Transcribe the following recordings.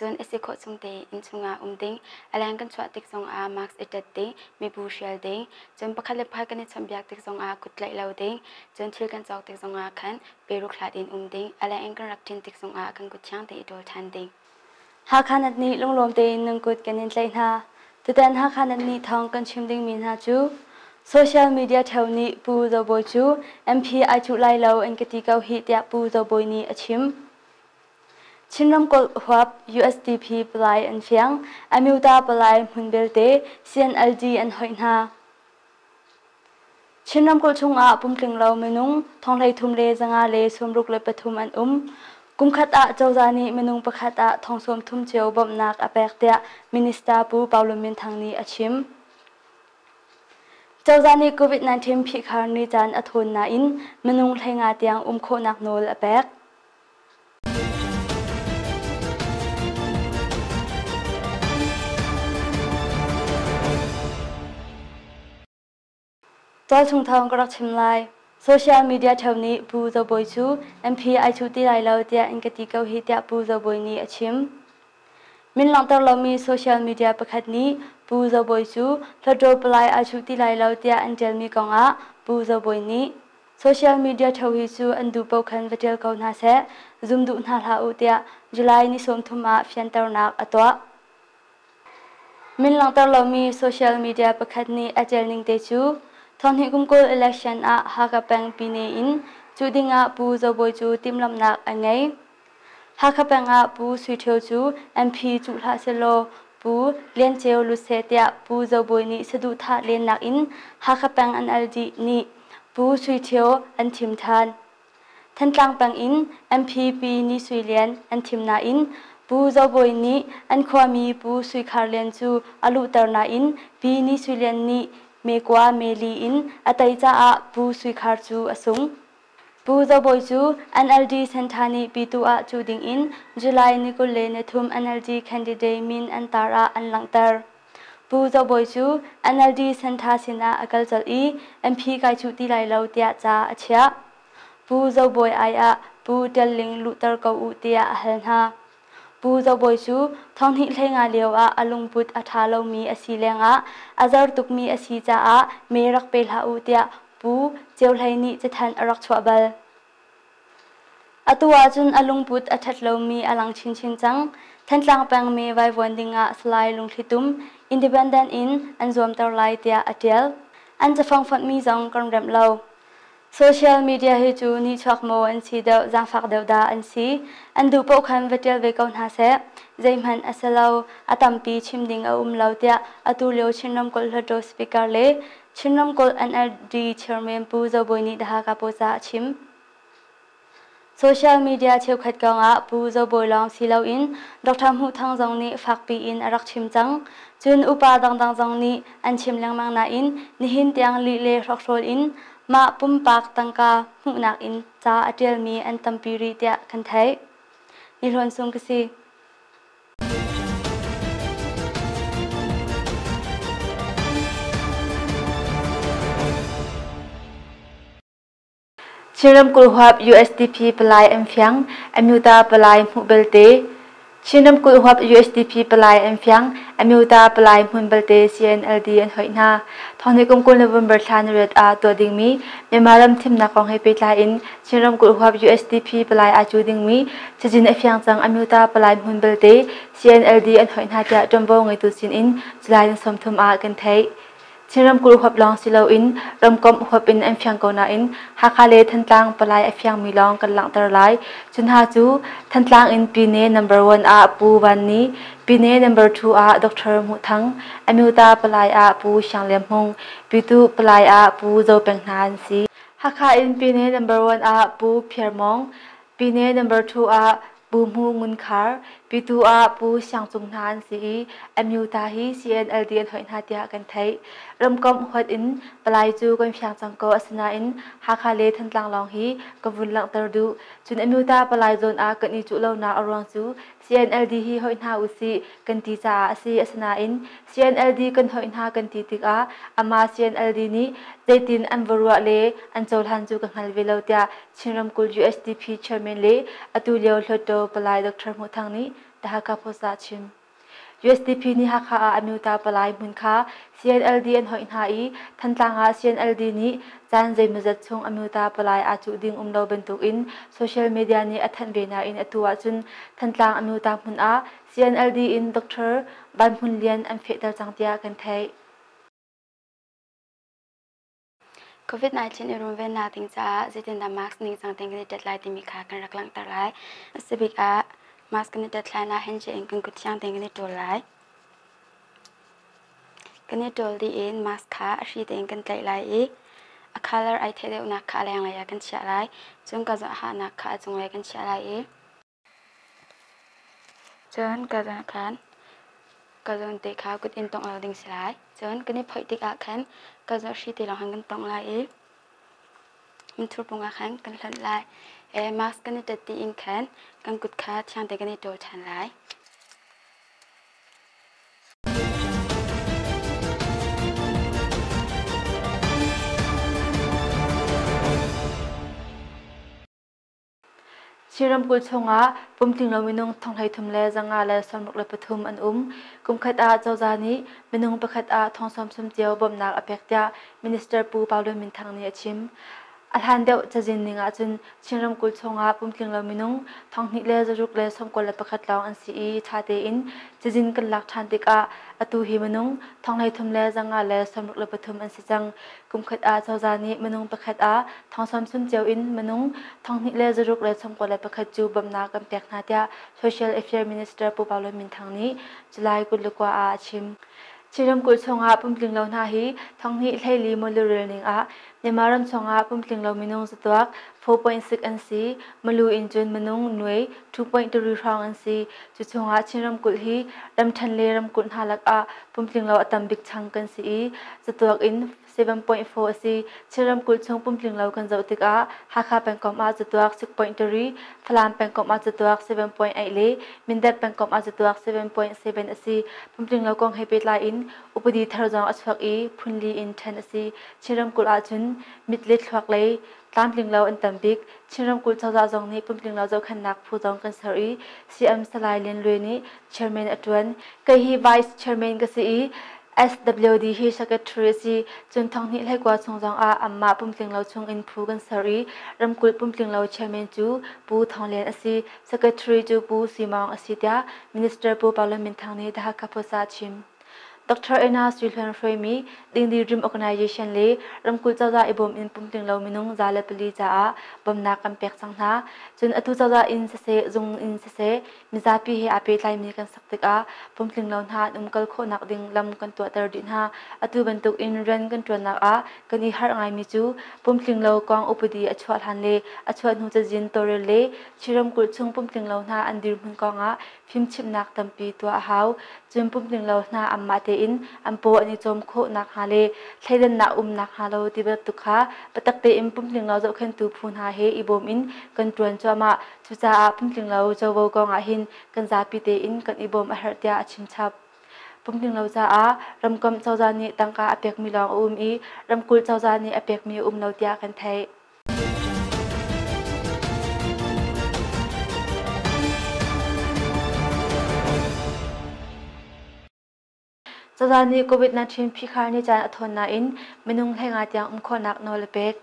Cun a si khawh chung tein inn chungah um ding, a leng kan chuah tik zongah mask i ṭet ding, mibu hrial ding, cun pakhat le pakhat kan i chawnhbiak tik zongah kut tlaih lo ding, cun thil kan cawk tik zongah khan peruk hlat in um ding, a leng in kan rak ṭin tik zongah kan kut thiang tein i ṭawl ṭhan ding. Hakha nat nih lunglawm tein nan kut kan in tlaih hna. Tutan Hakha nat nih thawng kan chim dingmi hna cu Social media ṭheo nih Pu Zo Bawi cu MP ai cuh lai lo an ka ti ko hih tiah Pu Zo Bawi nih a chim. Chin ramkulh huap USDP palai an fiang. Amyota palai hmun belte CNLD an hoih hna. Chin ramkulh chungah pumtling lo minung thonghleithum le 563 an um. Kumkhat ah cozah nih minung pakhat ah thong 30 cio bawmhnak a pek tiah Minister Pu Paulo Min Thang nih a chim. Cozah nih COVID-19 phihkhar ni caan a thawn nain minung 15 tiang um khawhnak nawl a pek. Tualchung thawng ka rak chim lai. Social media ṭheo nih Pu Zo Bawi cu MP ai chuh ti lai lo tiah in ka ti ko hi tiah Pu Zo Bawi nih a chim. Min langhter lomi social media pakhat nih Pu Zo Bawi cu Hluttaw palai ai chuh ti lai lo tiah an ṭialmi kongah Pu Zo Bawi nih Social media ṭheo hi cu an duh paoh khan va ṭial ko hna seh, zum duh hna hlah u tiah July ni 30 ah fianternak a tuah. Min langhter lomi social media pakhat nih a ṭial ning te cu thonghnih kum 20 election ah Hakha peng Pyine in cuh dingah Pu Zo Bawi cu timhlamhnak a ngei. Hakha peng ah Pu Sui Ṭhio cu MP cuh hlah sehlaw Pu Lian Ceu lut seh tiah Pu Zo Bawi nih saduhthah lennak in Hakha peng NLD nih Pu Sui Ṭhio an thim ṭhan. Thantlang peng in MP Pi Ni Sui Lian an thim nain Pu Zo Bawi nih an khuami Pu Sui Khar Lian cu a luhter nain Pi Ni Sui Lian nih me kua me li in a tei caah Pu Sui Khar cu a sung. Pu Zo Bawi cu NLD Center nih Pytu ah cuh dingin July ni 23 NLD candidate min an tar ah an langhter. Pu Zo Bawi cu NLD Center sinah a kal colh i MP kai cuh ti lai lo tiah ca a chiah. Pu Zo Bawi ai ah Pu Tial Ling luhter ko u tiah a hal hna. Pu Zo Bawi cu thonghnih 15 lio ah a lungput a ṭha lomi a si lengah a zor tukmi a si caah mee rak pe hlah u tiah Pu Ceu Hlei nih cathanh a rak chuah bal. Atu ahcun a lungput a ṭhat lomi a lang chinchin cang. Thantlang pengmi vaivuan dingah Salai Lungthli Tum independent in an zuamter lai tiah a ṭial. An cafang fonhmi zong kan remh lo. Social media hi cu nihchuak maw an si deuh, zaangfak deuh dah an si. An duh paoh khan va ṭial ve ko hna seh. Zeihmanh a si lo, a tampi chim ding a um lo tiah atu lio Chin ramkulh Hluttaw Speaker le Chin ramkulh NLD Chairman Pu Zo Bawi nih The Hakha Post ah a chim. Social media cheukhat kongah Pu Zo Bawi lawng si loin Dr. Hmuh Thang zong nih fakpi in a rak chim cang. Cun upa dangdang zong nih an chim lengmang nain nihin tiang lih le hrokhrawl in mah pumpak tangka hmuhnak in ca a ṭialmi an tampi rih tiah kan theih. Ni Hlawn Sung ka si. Chin ramkulh huap USDP palai an fiang, Amyota palai hmuh belte. Chin ramkulh huap USDP palai an fiang, Amyota palai hmun belte CNLD an hoih hna. Thawngnih kum 20 November thla ni riat ah tuah dingmi Myanmar ram thimnak kong he pehtlai in Chin ramkulh huap USDP palai aa cu dingmi cazin a fiang cang Amyota palai hmun belte CNLD an hoih hna tiah ṭuanvo ngeitu sin in July ni 30 ah kan theih. Chin ramkulh huap lawng si loin ramkomh huap in an fiang ko nain Hakha le Thantlang palai a fiangmi lawng kan langhter lai. Cu hna cu Thantlang in Pyine number 1 ah Pu Van Ni, Pyine number 2 ah Dr. Hmuh Thang, Amyota palai ah Pu Siang Liam Hmung, Pyituh palai ah Pu Zo Peng hna an si. Hakha in Pyine number 1 ah Pu Phiar Mawng, Pyine number 2 ah Pu Hmu Ngun Khar, Pytu ah Pu Siang Cung hna an si i Amyota hi CNLD an hoih hna tiah kan theih. Ramkomh huat in palai cu kan fiang cang ko asinain Hakha le Thantlang lawng hi ka vun langhter duh. Cun Amyota palai zawn ah kan i cuh lonak a ruang cu CNLD hi hoih hna usih kan ti caah a si. Asinain CNLD kan hoih hna kan ti tikah amah CNLD nih zeitin an va ruah le an cohlan cu ka hngal ve lo tiah Chin ramkulh USDP chairman le atu lio Hluttaw Palai Dr. Hmuh Thang nih The Hakha Post ah a chim. USDP nih Hakha ah Amyota palai hmun kha CNLD an hoih hna i Thantlang ah CNLD nih caan zeimawzat chung Amyota palai aa cuh ding um lo bantukin social media nih a thanh ve nain atu ahcun Thantlang Amyota hmun ah CNLD in Dr. Van Hmun Lian an fehter cang tiah kan theih. COVID-19 i runvennak ding caah zeitindah mask ningcang tein kan i ṭet lai timi kha kan rak langhter lai. A si bik ah mask kan i ṭet hlan ah handshake in kan kut thiang tein kan i ṭawl lai. Kan i ṭawl dih in mask kha a hri tein kan tlaih lai i a color ai theih deuhnak kha a lenglei ah kan chiah lai. Cun ka hahnak kha a cunglei kan chiah lai i Cun ka zawn khan ka zawn te kha kut in tongh lo ding si lai. Cun kan i phoih tikah khan ka zawn hri te lawng khan kan tongh lai i minthur pung ah khan kan hlonh lai. Mask kan i ṭet dih in khan kan kut kha thiang te kan i ṭawl ṭhan lai. Chin ramkulh chungah pumtling lo minung thong 33 le 563 an um. Kumkhat ah cozah nih minung pakhat ah thong 30 cio bawmhnak a pek tiah Minister Pu Pau Lun Min Thang nih a chim. A hlan deuh cazin ning ahcun Chin ramkulh chungah pumtling lo minung 2,691 lawng an si i ṭha tein cazin kan lak ṭhan tikah atu hi minung 33 le 63 an si cang. Kumkhat ah cozah nih minung pakhat ah thong 30 cio in minung 2,691 cu bawmhnak kan pek hna tiah Social Affairs Minister Pu Pau Lun Min Thang nih July 29 ah a chim. Chin ramkulh chungah pumtling lo hna hi 224 molurel ning ah Myanmar ram chungah pumtling lo minung zatuak 4.6 an si. Malu in cun minung nuai 2.3 hrawng an si. Cu chungah Chin ramkulh hi ramṭhen le ramkulh hna lakah pumtling lo a tam bik chang kan si i zatuak in 7.4 a si. Chin ramkulh chung pumtling lo kan zoh tikah Hakha pengkomh ah zatuak 6.3, Falam pengkomh ah zatuak 7.8 le Mindat pengkomh ah zatuak 7.7 a si. Pumtling lo kong he pehtlai in upadi thar zong a chuak i phunli in ṭhen a si. Chin ramkulh ahcun mit le thluak lei tlamtling lo an tam bik. Chin ramkulh cozah zong nih pumtling lo zohkhenhnak phu zong kan ser i CM Salai Lian Luai nih chairman a ṭuan. Kei hi vice chairman ka si i SWD hi secretary a si. Cun 2021 chung zong ah anmah pumtling lo chung in phu kan ser i ramkulh pumtling lo chairman cu Pu Thawng Lian a si. Secretary cu Pu Sui Maung a si tiah Minister Pu Pau Lun Min Thang nih The Hakha Post ah a chim. Dr. Ena Sui Hluan hruaimi Dingdi Dream Organization le ramkulh cozah i bawm in pumtling lo minung 104 caah bawmhnak kan pek cang hna. Cun atu cozah inn siseh, zung inn siseh, mizapi he aa pehtlaimi kan sak tikah pumtling lo hna an umkal khawhnak ding lam kan tuahter dih hna. Atu bantuk in rian kan ṭuannak ah kan i harh ngaimi cu pumtling lo kong upadi a chuah hlan le a chuah hnu cazin tawlrel le Chin ramkulh chung pumtling lo hna an dirhmun kongah fimchimhnak tampi tuah a hau. Cun pumtling lo hna anmah tein an paw an i cawm khawh nakhnga le thleidannak um nakhnga lo ti bantuk kha biatak tein pumtling lo zohkhenhtu phu hna he i bawm in kan ṭuan cuahmah. Cucaah pumtling lo covo kong ah hin kan zapi tein kan i bawm a herh tiah a chimchap. Pumtling lo caah ramkomh cozah nih tangka a pekmi lawng a um i ramkulh cozah nih a pekmi a um lo tiah kan theih. Cozah nih COVID-19 phihkhar ni caan a thawn nain minung 15 tiang um khawhnak nawl a pek.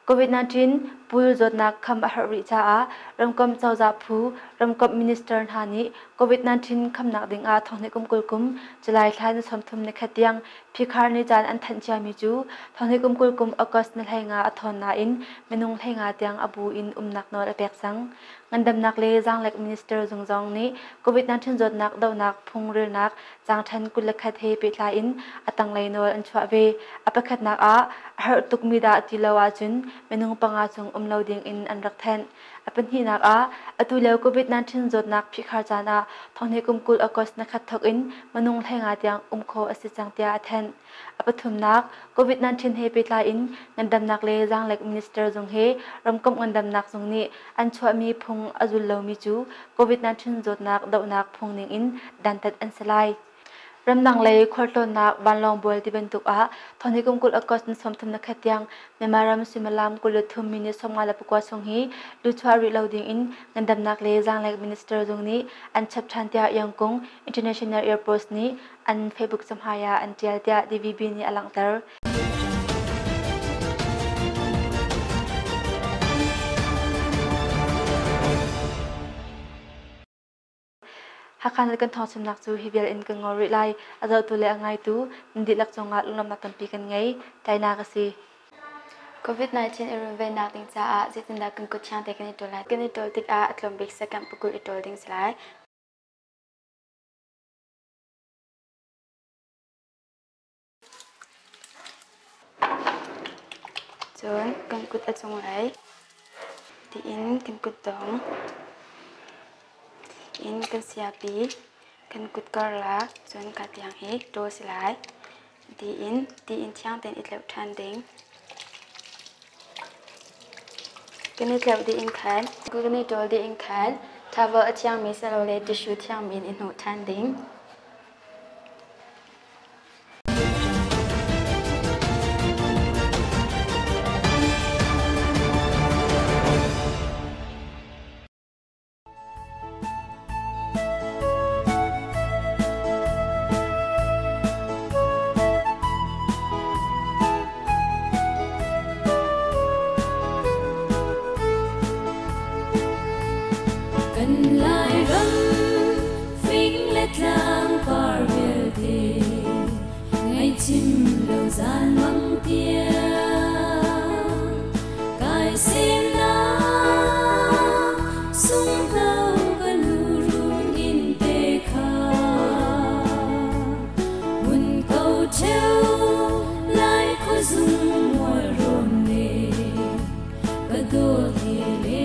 COVID-19 pul zawtnak kham a herh rih caah ramkomh cozah phu, ramkomh minister hna nih COVID-19 khamnak ding ah thonghnih kum 20 kum July thla ni 31 tiang phihkhar ni caan an thanh ciami cu thonghnih kum 20 kum August ni 15 a thawn nain minung 15 tiang a bu in umnak nawl a pek cang. Ngandamnak le zaanglek minister zung zong nih COVID-19 zawtnak dohnak phungrelnak caangṭhen 21 he pehtlai in a tanglei nawl an chuah ve. A pakhatnak ah a herh tukmi dah ti lo ahcun minung panga cung um lo ding in an rak thenh. A pahnihnak ah atu lio COVID-19 zawtnak phihkhar caan ah thonghnih kum 20 August ni khat thawk in minung 15 tiang um khawh a si cang tiah a thenh. A pathumnak, COVID-19 he pehtlai in ngandamnak le zaanglek minister zung he ramkomh ngandamnak zung nih an chuahmi phung a zul lomi cu COVID-19 zawtnak dohnak phung ning in dantat an si lai. Ramdang lei khualtlawnnak vanlawng bual ti bantuk ah thawhni kum 20 August ni 31 tiang Myanmar ram suimilam 23 minute 54 chung hi luchuah rih lo ding in ngandamnak le zaanglek minister zung nih an chap ṭhan tiah Yangon International Airport nih an Facebook cahmai ah an ṭial tiah DVB nih a langhter. Hakha nih kan thawngchimnak cu hi vial in kan ngol rih lai. A zohtu le a ngaitu nan dihlak cungah lunglawmhnak tampi kan ngei. Taina ka si. COVID-19 i runvennak ding caah zeitindah kan kut thiang te kan i ṭawl lai? Kan i ṭawl tikah a tlawm bik second pakul i ṭawl ding si lai. Cun kan kut a cunglei tiin kan kutdong in kan siapi kan kut karlak cun ka tiang hi ṭawl si lai. Tiin tiin thiang tein i tleuh ṭhan ding. Kan i tleuh dih in khan kan i ṭawl dih in khan towel a thiangmi silole tissue thiangmi in i hnawh ṭhan ding. Kan Lairam fing le tlang par vialte ngaihchim lo zan mang tiang kai semnak sunghno ka nu run in te kha mun ko cheu lai khuazung mual rawn le ka dawt he le.